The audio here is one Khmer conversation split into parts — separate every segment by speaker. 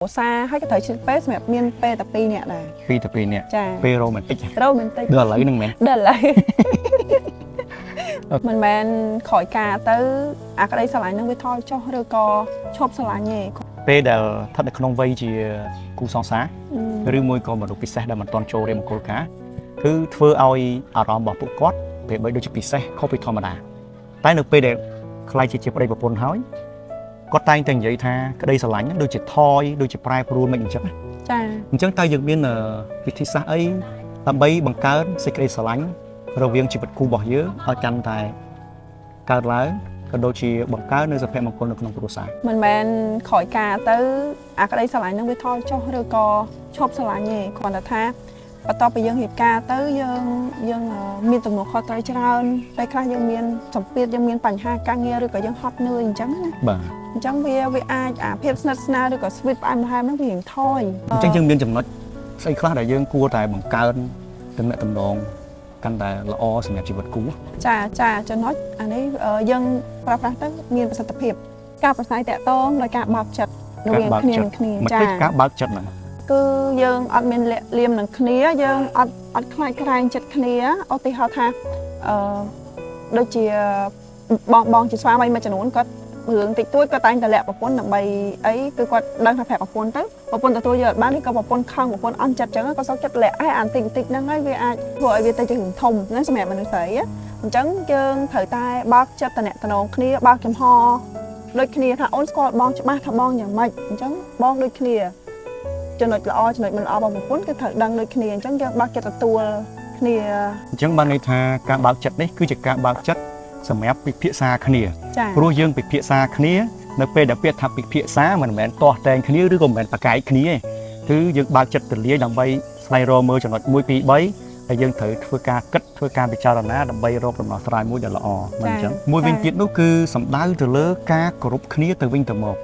Speaker 1: សារហើយក៏ត្រូវឆ្លៀតពេលសម្រាប់មានពេលតែពីរនាក់ដែរ
Speaker 2: ពីរទៅពីរនាក់
Speaker 1: ចា
Speaker 2: ពេល romantic
Speaker 1: romantic
Speaker 2: ដល់ឥឡូវហ្នឹងមែន
Speaker 1: ដល់ឥឡូវ មិនមែនក្រោយការទៅអាក្តីស្រឡាញ់ហ្នឹងវាថយចុះឬក៏ឈប់ស្រឡាញ់ទេ
Speaker 2: ពេលដែលស្ថិតនៅក្នុងវ័យជាគូសង្សារឬមួយក៏មនុស្សពិសេសដែលមិនទាន់ចូលរៀនមង្គលការគឺធ្វើឲ្យអារម្មណ៍របស់ពួកគាត់ពេលបីដូចជាពិសេសខុសពីធម្មតាតែនៅពេលដែលក្លាយជាប្តីប្រពន្ធហើយគាត់តែងតែនិយាយថាក្តីស្រឡាញ់ហ្នឹងដូចជាថយដូចជាប្រែប្រួលមិនអញ្ចឹងណា
Speaker 1: ចា
Speaker 2: អញ្ចឹងតើយើងមានវិធីសាស្ត្រអីដើម្បីបង្កើនសេចក្តីស្រឡាញ់រវាងជីវិតគូរបស់យើងឲ្យកាន់តែកើតឡើងក៏ដូចជាបង្កើននូវសុភមង្គលនៅក្នុងគ្រួសារ
Speaker 1: មិនមែនក្រោយការទៅអាក្តីស្រឡាញ់ហ្នឹងវាថយចុះឬក៏ឈប់ស្រឡាញ់ទេគ្រាន់តែថាបន្ទាប់ពីយើងរៀបការទៅយើងមានទំនួលខុសត្រូវច្រើនពេលខ្លះយើងមានសម្ពាធយើងមានបញ្ហាការងារឬក៏យើងហត់នឿយអញ្ចឹងណា
Speaker 2: បាទ
Speaker 1: អញ្ចឹងវាអាចអាភាពស្និទ្ធស្នាលឬក៏ sweet ផ្អែមល្ហែមហ្នឹងវារៀងថយ
Speaker 2: អញ្ចឹងយើងមានចំណុចស្អីខ្លះដែលយើងគួរតែបង្កើនទំនាក់ទំនងកាន់តែល្អសម្រាប់ជីវិតគូ
Speaker 1: ចាចាចំណុចអានេះយើងប្រើប្រាស់ទៅមានប្រសិទ្ធភាពការប្រស័យតាក់ទងដោយការបើកចិត្តរវាងគ្នានឹងគ្នាចា
Speaker 2: មិនតិចការបើកចិត្តហ្នឹង
Speaker 1: គឺយើងអត់មានលាក់លៀមនឹងគ្នាយើងអត់ខ្លាចក្រែងចិត្តគ្នាឧទាហរណ៍ថាអឺដូចជាបងបងជាស្វាមីមួយចំនួនគាត់រឿងតិចតួចគាត់តែងតែលាក់ប្រពន្ធដើម្បីអីគឺគាត់ដឹងថាប្រាប់ប្រពន្ធទៅប្រពន្ធទទួលយកអត់បានឬក៏ប្រពន្ធខឹងប្រពន្ធអន់ចិត្តចឹងគាត់សុខចិត្តលាក់ឲ្យអានតិចតិចហ្នឹងហើយវាអាចធ្វើឲ្យវាទៅជារឿងធំហ្នឹងសម្រាប់មនុស្សស្រីអញ្ចឹងយើងត្រូវតែបើកចិត្តតំណតំណងគ្នាបើកចំហដូចគ្នាថាអូនស្គាល់បងច្បាស់ថាបងយ៉ាងម៉េចអញ្ចឹងបងដូចគ្នា ចំណុចល្អចំណុចមិនល្អរបស់ប្រពន្ធគឺត្រូវដឹងដូចគ្នាអញ្ចឹងយើងបើកចិត្តទទួលគ្នា
Speaker 2: អញ្ចឹងបានន័យថាការបើកចិត្តនេះគឺជាការបើកចិត្តសម្រាប់ពិភាក្សាគ្នា
Speaker 1: ចា
Speaker 2: ព្រោះយើងពិភាក្សាគ្នានៅពេលដែលពាក្យថាពិភាក្សាមិនមែនទាស់តែងគ្នាឬក៏មិនមែនប្រកែកគ្នាទេគឺយើងបើកចិត្តទលាយដើម្បីស្វែងរកមើលចំណុច1 2 3ហើយយើងត្រូវធ្វើការគិតធ្វើការពិចារណាដើម្បីរកដំណោះស្រាយមួយដែលល្អមិនអញ្ចឹងមួយវិញទៀតនោះគឺសំដៅទៅលើការគោរពគ្នាទៅវិញទៅមក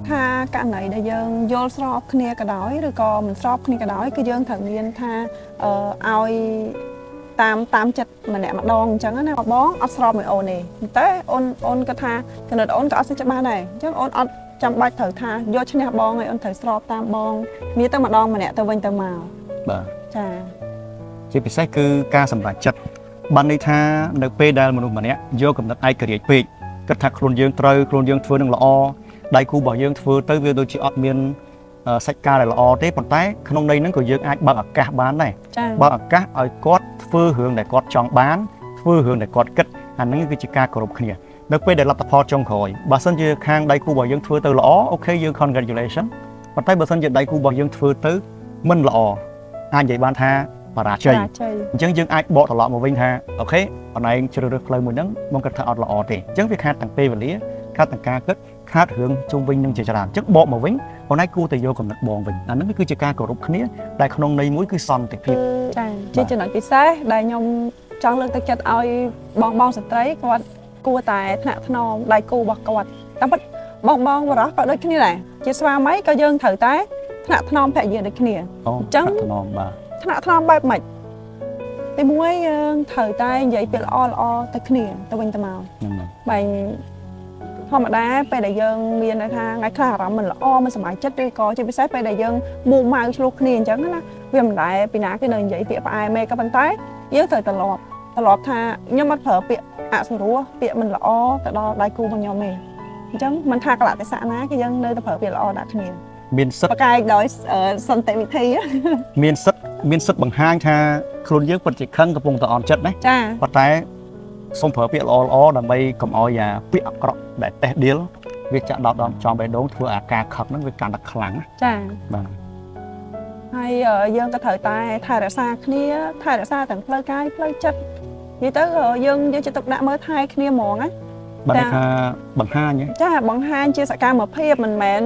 Speaker 1: ថាករណីដែលយើងយល់ស្របគ្នាក៏ដោយឬក៏មិនស្របគ្នាក៏ដោយគឺយើងត្រូវមានថាឲ្យតាមតាមចិត្តម្នាក់ម្ដងអញ្ចឹងណាបងអត់ស្របមួយអូនទេតែអូនអូនក៏ថាគណិតអូនក៏អត់សូវច្បាស់ដែរអញ្ចឹងអូនអត់ចាំបាច់ត្រូវថាយកឈ្នះបងហើយអូនត្រូវស្របតាមបងមានទៅម្ដងម្នាក់ទៅវិញទៅមក
Speaker 2: បាទ
Speaker 1: ចា
Speaker 2: ជាពិសេសគឺការសម្រេចចិត្តបានន័យថានៅពេលដែលមនុស្សម្នាក់យកកំណត់ឯករាជ្យពេកគិតថាខ្លួនយើងត្រូវខ្លួនយើងធ្វើនឹងល្អដៃគូរបស់យើងធ្វើទៅវាដូចជាអត់មានសាច់ការដែលល្អទេប៉ុន្តែក្នុងន័យហ្នឹងក៏យើងអាចបើកឱកាសបានដែរ
Speaker 1: ចា
Speaker 2: បើកឱកាសឲ្យគាត់ធ្វើរឿងដែលគាត់ចង់បានធ្វើរឿងដែលគាត់គិតអាហ្នឹងគឺជាការគោរពគ្នានៅពេលដែលលទ្ធផលចុងក្រោយបើសិនជាខាងដៃគូរបស់យើងធ្វើទៅល្អ OK យើង congratulation ប៉ុន្តែបើសិនជាដៃគូរបស់យើងធ្វើទៅមិនល្អអាចនិយាយបានថាបរាជ័យ
Speaker 1: បរាជ័យ
Speaker 2: អញ្ចឹងយើងអាចបកត្រឡប់មកវិញថា OK អូនឯងជ្រើសរើសផ្លូវមួយហ្នឹងមកគិតថាអត់ល្អទេអញ្ចឹងវាខាតទាំងពេលវេលាខាតទាំងការគិតខាតរឿងជុំវិញនឹងជាច្រើនអញ្ចឹងបកមកវិញអូនឯងគួរតែយកកំណត់បងវិញអាហ្នឹងវាគឺជាការគោរពគ្នាដែលក្នុងន័យមួយគឺសន្តិភាព
Speaker 1: ចាជាចំណុចពិសេសដែលខ្ញុំចង់លើកទឹកចិត្តឲ្យបងបងស្ត្រីគាត់គួរតែថ្នាក់ថ្នមដៃគូរបស់គាត់តាមពិតបងបងបរោះក៏ដូចគ្នាដែរជាស្វាមីក៏យើងត្រូវតែថ្នាក់ថ្នមភរិយាដូចគ្នា
Speaker 2: អូ
Speaker 1: អញ្ចឹង
Speaker 2: ថ្នាក់ថ្នមបាទ
Speaker 1: ថ្នាក់ថ្នមបែបម៉េចទីមួយយើងត្រូវតែនិយាយពាក្យល្អល្អទៅគ្នាទៅវិញទៅមក
Speaker 2: ហ្នឹងហើយ
Speaker 1: បែងធម្មតាពេលដែលយើងមានន័យថាថ្ងៃខ្លះអារម្មណ៍មិនល្អមិនសប្បាយចិត្តឬក៏ជាពិសេសពេលដែលយើងមួម៉ៅឆ្លោះគ្នាអញ្ចឹងណាវាមិនដែលពីណាគេនៅនិយាយពាក្យផ្អែមទេក៏ប៉ុន្តែយើងត្រូវត្រឡប់ត្រឡប់ថាខ្ញុំអត់ប្រើពាក្យអសុរោះពាក្យមិនល្អទៅដល់ដៃគូរបស់ខ្ញុំទេអញ្ចឹងមិនថាកលៈទេសៈណាគឺយើងនៅតែប្រើពាក្យល្អដាក់គ្នា
Speaker 2: មានសិទ្ធ
Speaker 1: ប្រកែកដោយសន្តិវិធី
Speaker 2: មានសិទ្ធមានសិទ្ធបង្ហាញថាខ្លួនយើងពិតជាខឹងកំពុងតែអន់ចិត្តណា
Speaker 1: ចា
Speaker 2: ប៉ុន្តែសូមប្រើពាក្យល្អល្អដើម្បីកុំឲ្យអាពាក្យអាក្រក់ដែលតេះដៀលវាចាក់ដោតដល់ចំបេះដូងធ្វើអាការខឹងហ្នឹងវាកាន់តែខ្លាំងណា
Speaker 1: ចា
Speaker 2: បាទ
Speaker 1: ហើយយើងក៏ត្រូវតែថែរក្សាគ្នាថែរក្សាទាំងផ្លូវកាយផ្លូវចិត្តនិយាយទៅយើងយកចិត្តទុកដាក់មើលថែគ្នាហ្មងណា
Speaker 2: បានន័យថាបង្ហាញហ៎
Speaker 1: ចាបង្ហាញជាសកម្មភាពមិនមែន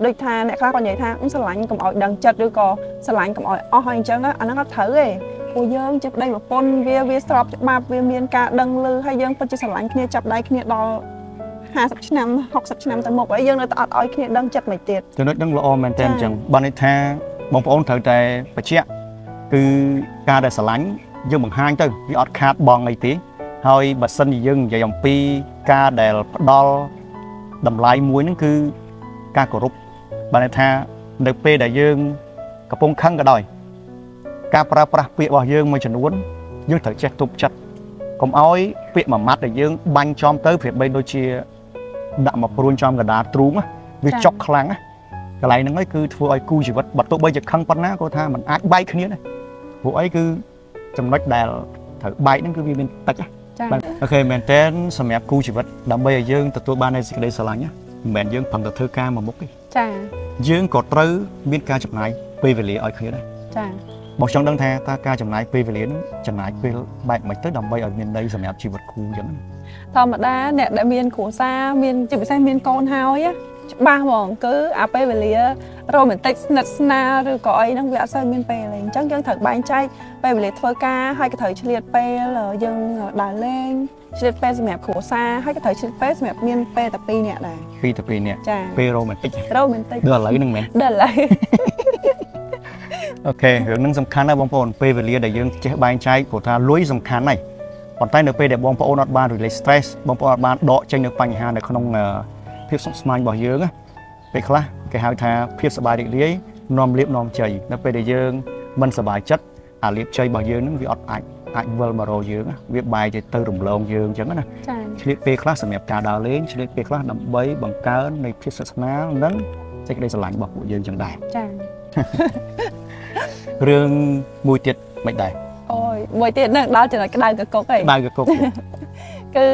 Speaker 1: ដូចថាអ្នកខ្លះគាត់និយាយថាស្រឡាញ់កុំឲ្យដឹងចិត្តឬក៏ស្រឡាញ់កុំឲ្យអស់ហើយអញ្ចឹងអាហ្នឹងអត់ត្រូវទេព្រោះយើងជាប្តីប្រពន្ធវាស្របច្បាប់វាមានការដឹងឮហើយយើងពិតជាស្រឡាញ់គ្នាចាប់ដៃគ្នាដល់50ឆ្នាំ60ឆ្នាំទៅមុខហើយយើងនៅតែអត់ឲ្យគ្នាដឹងចិត្តមិនទៀត
Speaker 2: ចំណុចហ្នឹងល្អមែនតើអញ្ចឹងបានន័យថាបងប្អូនត្រូវតែបញ្ជាក់គឺការដែលស្រឡាញ់យើងបង្ហាញទៅវាអត់ខាតបងអីទេហើយបើសិនជាយើងនិយាយអំពីការដែលផ្ដល់តម្លៃមួយហ្នឹងគឺការគោរពបានន័យថា នៅពេលដែលយើងកំពុងខឹងក៏ដោយការប្រើប្រាស់ពាក្យរបស់យើងមួយចំនួនយើងត្រូវចេះទប់ចិត្តកុំឲ្យពាក្យមួយម៉ាត់ដែលយើងបាញ់ចំទៅប្រៀបបីដូចជាដាក់មកព្រួញចំកណ្ដាលទ្រូងណាវាចុកខ្លាំងណាកន្លែងហ្នឹងឯងគឺធ្វើឲ្យគូជីវិតបើទោះបីជាខឹងប៉ុណ្ណាក៏ថាมันអាចបែកគ្នាដែរព្រោះអីគឺចំណុចដែលត្រូវបែកហ្នឹងគឺវាមានតិចណា
Speaker 1: ចា
Speaker 2: បាទ okay មែនតើសម្រាប់គូជីវិតដើម្បីឲ្យយើងទទួលបាននូវសេចក្តីស្រឡាញ់ណាមិនមែនយើងប្រឹងតែធ្វើការមួយមុខទេ
Speaker 1: ចា
Speaker 2: យើងក៏ត្រូវមានការចំណាយពេលវេលាឲ្យគ្នាដែរ
Speaker 1: ចា
Speaker 2: បងចង់ដឹងថាតើការចំណាយពេលវេលាហ្នឹងចំណាយពេលបែបម៉េចទៅដើម្បីឲ្យមានន័យសម្រាប់ជីវិតគូអញ្ចឹងណា
Speaker 1: ធម្មតាអ្នកដែលមានគ្រួសារមានជាពិសេសមានកូនហើយណាច្បាស់ហ្មងគឺអាពេលវេលារ៉ូមែនទិកស្និទ្ធស្នាលឬក៏អីហ្នឹងវាអត់សូវមានពេលទេអញ្ចឹងយើងត្រូវបែងចែកពេលវេលាធ្វើការហើយក៏ត្រូវឆ្លៀតពេលយើងដើរលេងឆ្លៀតពេលសម្រាប់គ្រួសារហើយក៏ត្រូវឆ្លៀតពេលសម្រាប់មានពេលតែពីរនាក់ដែរ
Speaker 2: ពីរទៅពីរនាក់
Speaker 1: ចា
Speaker 2: ពេលរ៉ូមែនទិក
Speaker 1: រ៉ូមែនទិក
Speaker 2: ដល់ឥឡូវហ្នឹងមែន
Speaker 1: ដល់ឥឡូវ
Speaker 2: okay រឿងហ្នឹងសំខាន់ណាស់បងប្អូនពេលវេលាដែលយើងចេះបែងចែកព្រោះថាលុយសំខាន់ណាស់ប៉ុន្តែនៅពេលដែលបងប្អូនអត់បាន release stress បងប្អូនអត់បានដកចេញនៅបញ្ហានៅក្នុងភាពស្មុគស្មាញរបស់យើងណាពេលខ្លះគេហៅថាភាពសប្បាយរីករាយនាំលាភនាំជ័យនៅពេលដែលយើងមិនសប្បាយចិត្តអាលាភជ័យរបស់យើងហ្នឹងវាអត់អាចអាចវិលមករកយើងណាវាបែរជាទៅរំលងយើងអញ្ចឹងណា
Speaker 1: ចា
Speaker 2: ឆ្លៀតពេលខ្លះសម្រាប់ការដើរលេងឆ្លៀតពេលខ្លះដើម្បីបង្កើននៃភាពស្និទ្ធស្នាលនិងសេចក្តីស្រឡាញ់របស់ពួកយើងអញ្ចឹងដែរ
Speaker 1: ចា
Speaker 2: រឿងមួយទៀតមិនដែរ
Speaker 1: អូយមួយទៀតនឹងដល់ចំណុចក្តៅកគុកឯង
Speaker 2: ក្តៅកគុក
Speaker 1: គឺ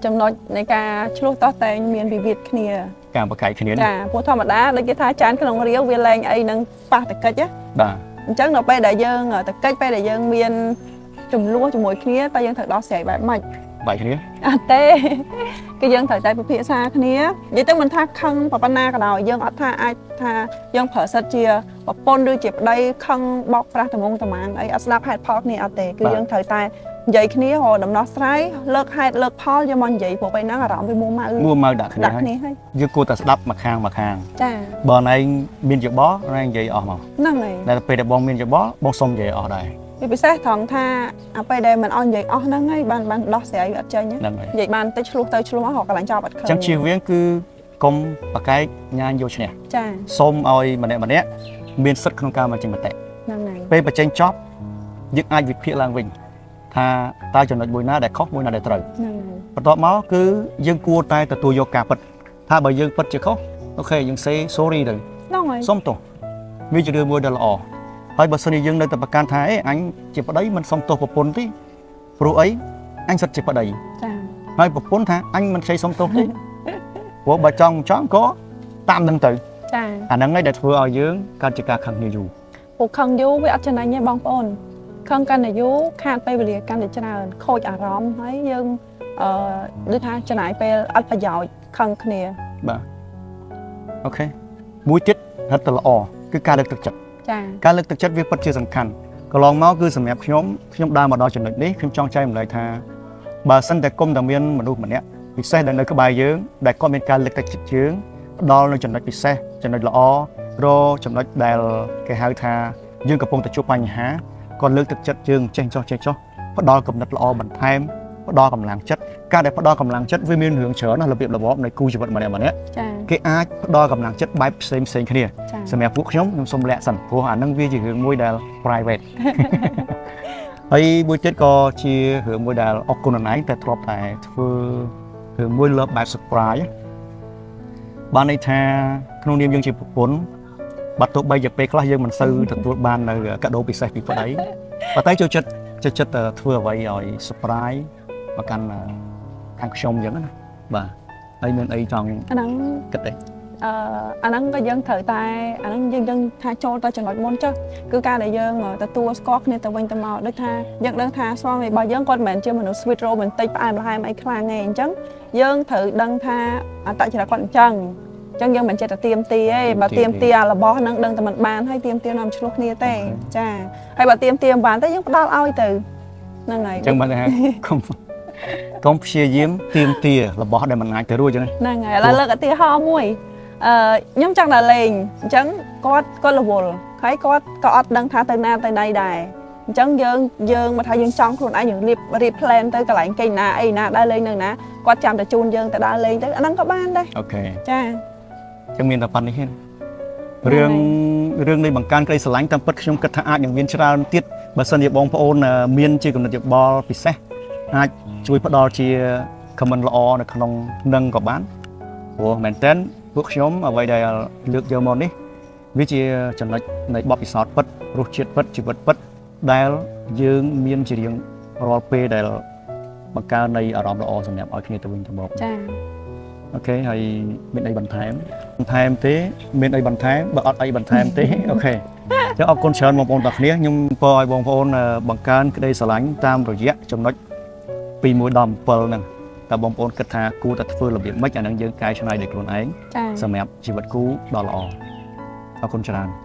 Speaker 1: ចំណុចនៃការឆ្លោះតោះតែងមានវិវាទគ្នា
Speaker 2: ការប្រកែកគ្នានេះ
Speaker 1: ចាព្រោះធម្មតាដូចគេថាចានក្នុងរាវវាលែងអីនឹងប៉ះតកិច្ចណា
Speaker 2: បាទ
Speaker 1: អញ្ចឹងដល់ពេលដែលយើងតកិច្ចពេលដែលយើងមានចំនួនជាមួយគ្នាតើយើងត្រូវដោះស្រាយបែបម៉េច
Speaker 2: បែកគ្នា
Speaker 1: អត់ទេគឺយើងត្រូវតែពិភាក្សាគ្នានិយាយទៅមិនថាខឹងប៉ុណ្ណាក៏ដោយយើងអត់ថាអាចថាយើងប្រើសិទ្ធជាប្រពន្ធឬជាប្តីខឹងបោកប្រាស់តំងតំាងអីអត់ស្ដាប់ហេតុផលគ្នាអត់ទេគឺយើងត្រូវតែនិយាយគ្នារកដំណោះស្រាយលើកហេតុលើកផលយកមកនិយាយព្រោះពេលហ្នឹងអារម្មណ៍វាមួម៉ៅ
Speaker 2: មួម៉ៅដាក់គ្នាហើយ
Speaker 1: ដាក់គ្នាហើយ
Speaker 2: យើងគួរតែស្ដាប់មួយខាងមួយខាង
Speaker 1: ចា
Speaker 2: បើណឯងមានយោបល់ណឯងនិយាយអស់មក
Speaker 1: ហ្នឹងហើយ
Speaker 2: តែពេលដែលបងមានយោបល់បងសុំនិយាយអស់ដែរ
Speaker 1: ពីពិសេសត្រង់ថាអាពេលដែលមិនអស់និយាយអស់ហ្នឹងហើយបានបានដោះស្រាយវាអត់ចេញហ៎
Speaker 2: ហ្នឹងហើយ
Speaker 1: និយាយបានតិចឆ្លោះទៅឆ្លោះមករកកន្លែងចប់អត់ឃើញ
Speaker 2: អញ្ចឹងជៀសវាងគឺកុំប្រកែកញ៉ាញយកឈ្នះ
Speaker 1: ចា
Speaker 2: សូមឲ្យម្នាក់ម្នាក់មានសិទ្ធិក្នុងការបញ្ចេញមតិ
Speaker 1: ហ្នឹងហើយ
Speaker 2: ពេលបញ្ចេញចប់យើងអាចវិភាគឡើងវិញថាតើចំណុចមួយណាដែលខុសមួយណាដែលត្រូវ
Speaker 1: ហ្នឹងហើយ
Speaker 2: បន្ទាប់មកគឺយើងគួរតែទទួលយកការពិតថាបើយើងពិតជាខុស okay យើង say sorry ទៅ
Speaker 1: ហ្នឹងហើយ
Speaker 2: សុំទោសវាជារឿងមួយដែលល្អហើយបើសិនជាយើងនៅតែប្រកាន់ថាអេអញជាប្តីមិនសុំទោសប្រពន្ធទេព្រោះអីអញសិតជាប្តី
Speaker 1: ចា
Speaker 2: ហើយប្រពន្ធថាអញមិនខ្ចីសុំទោសទេព្រោះបើចង់ចង់ក៏តាមនឹងទៅ
Speaker 1: ចា
Speaker 2: អាហ្នឹងឯងដែលធ្វើឲ្យយើងកើតជាការខឹងគ្នាយូរ
Speaker 1: ពួកខឹងយូរវាអត់ចំណេញទេបងប្អូនខឹងកាន់តែយូរខាតពេលវេលាកាន់តែច្រើនខូចអារម្មណ៍ហើយយើងអឺដូចថាចំណាយពេលអត់ប្រយោជន៍ខឹងគ្នា
Speaker 2: បាទ okay មួយទៀតរឹតតែល្អគឺការលើកទឹកចិត្ត
Speaker 1: ចា
Speaker 2: ការលើកទឹកចិត្តវាពិតជាសំខាន់កន្លងមកគឺសម្រាប់ខ្ញុំខ្ញុំដើរមកដល់ចំណុចនេះខ្ញុំចង់ចែករំលែកថាបើសិនតែគុំតែមានមនុស្សម្នាក់ពិសេសដែលនៅក្បែរយើងដែលគាត់មានការលើកទឹកចិត្តយើងផ្ដល់នូវចំណុចពិសេសចំណុចល្អរចំណុចដែលគេហៅថាយើងកំពុងតែជួបបញ្ហាគាត់លើកទឹកចិត្តយើងចេះចោះចេះចោះផ្ដល់គំនិតល្អបន្ថែមផ្ដល់កម្លាំងចិត្តការដែលផ្ដល់កម្លាំងចិត្តវាមានរឿងច្រើនណាស់របៀបរបបនៃគូជីវិតម្នាក់ម្នាក់
Speaker 1: ចា
Speaker 2: គេអាចផ្ដល់កម្លាំងចិត្តបែបផ្សេងផ្សេងៗគ្នា
Speaker 1: ចា
Speaker 2: សម្រាប់ពួកខ្ញុំខ្ញុំសូមលាក់សិនព្រោះអានឹងវាជារឿងមួយដែល private ហើយមួយទៀតក៏ជារឿងមួយដែលអរគុណណឯងតែធ្លាប់តែធ្វើរឿងមួយលើបែប surprise បានន័យថាក្នុងនាមយើងជាប្រពន្ធបើទោះបីជាពេលខ្លះយើងមិនសូវទទួលបាននៅកាដូពិសេសពីប្តីប៉ុន្តែចូលចិត្តចូលចិត្តធ្វើអ្វីឲ្យ surprise មកកាន់ខាងខ្ញុំអញ្ចឹងណាបាទហើយមានអីចង់
Speaker 1: អាហ្នឹង
Speaker 2: គិតទេ
Speaker 1: អឺអាហ្នឹងក៏យើងត្រូវតែអាហ្នឹងយើងយើងថាចូលទៅចំណុចមុនចុះគឺការដែលយើងទទួលស្គាល់គ្នាទៅវិញទៅមកដូចថាយើងដឹងថាស្វាមីរបស់យើងគាត់មិនមែនជាមនុស្ស sweet romantic ផ្អែមល្ហែមអីខ្លាំងទេអញ្ចឹងយើងត្រូវដឹងថាអត្តចរិតគាត់អញ្ចឹងអញ្ចឹងយើងមិនចេះតែទៀមទាទេបើទៀមទាអារបស់ហ្នឹងដឹងតែមិនបានហើយទៀមទានាំឆ្លោះគ្នាទេចាហើយបើទៀមទាមិនបានទេយើងផ្ដល់ឲ្យទៅហ្នឹងហើយ
Speaker 2: អញ្ចឹងបានថាកុំកុំព្យាយាមទៀមទារបស់ដែលមិនអាចទៅរួចអញ្ចឹង
Speaker 1: ហ្នឹងហើយឥឡូវលើកឧទាហរណ៍មួយអឺខ្ញុំចង់ដើរលេងអញ្ចឹងគាត់គាត់រវល់ហើយគាត់ក៏អត់ដឹងថាទៅណាទៅណីដែរអញ្ចឹងយើងយើងមកថាយើងចង់ខ្លួនឯងយើងរៀបរៀប plan ទៅកន្លែងគេណាអីណាដើរលេងនៅណាគាត់ចាំតែជូនយើងទៅដើរលេងទៅអាហ្នឹងក៏បានដែរ
Speaker 2: okay
Speaker 1: ចា
Speaker 2: អញ្ចឹងមានតែប៉ុណ្្នេះទេ រឿងរឿងនៃបង្កើនក្តីស្រឡាញ់តាមពិតខ្ញុំគិតថាអាចនឹងមានច្រើនទៀតបើសិនជាបងប្អូនមានជាកំណត់យោបល់ពិសេសអាចជួយផ្ដល់ជា comment ល្អនៅក្នុងនឹងក៏បានព្រោះមែនតើពួកខ្ញុំអ្វីដែលលើកយកមកនេះវាជាចំណុចនៃបទពិសោធន៍ពិតរសជាតិពិតជីវិតពិតដែលយើងមានជារៀងរាល់ពេលដែលបង្កើននៃអារម្មណ៍ល្អសម្រាប់ឲ្យគ្នាទៅវិញទៅមក
Speaker 1: ចា
Speaker 2: OK ហើយមានអីបន្ថែមបន្ថែមទេមានអីបន្ថែមបើអត់អីបន្ថែមទេ OK អញ្ចឹងអរគុណច្រើនបងប្អូនទាំងគ្នាខ្ញុំពរឲ្យបងប្អូនបង្កើនក្តីស្រឡាញ់តាមរយៈចំណុចពី1ដល់7ហ្នឹងតើបងប្អូនគិតថាគួរតែធ្វើរបៀបម៉េចអាហ្នឹងយើងកែច្នៃដោយខ្លួនឯង
Speaker 1: ចា
Speaker 2: សម្រាប់ជីវិតគូដ៏ល្អអរគុណច្រើន។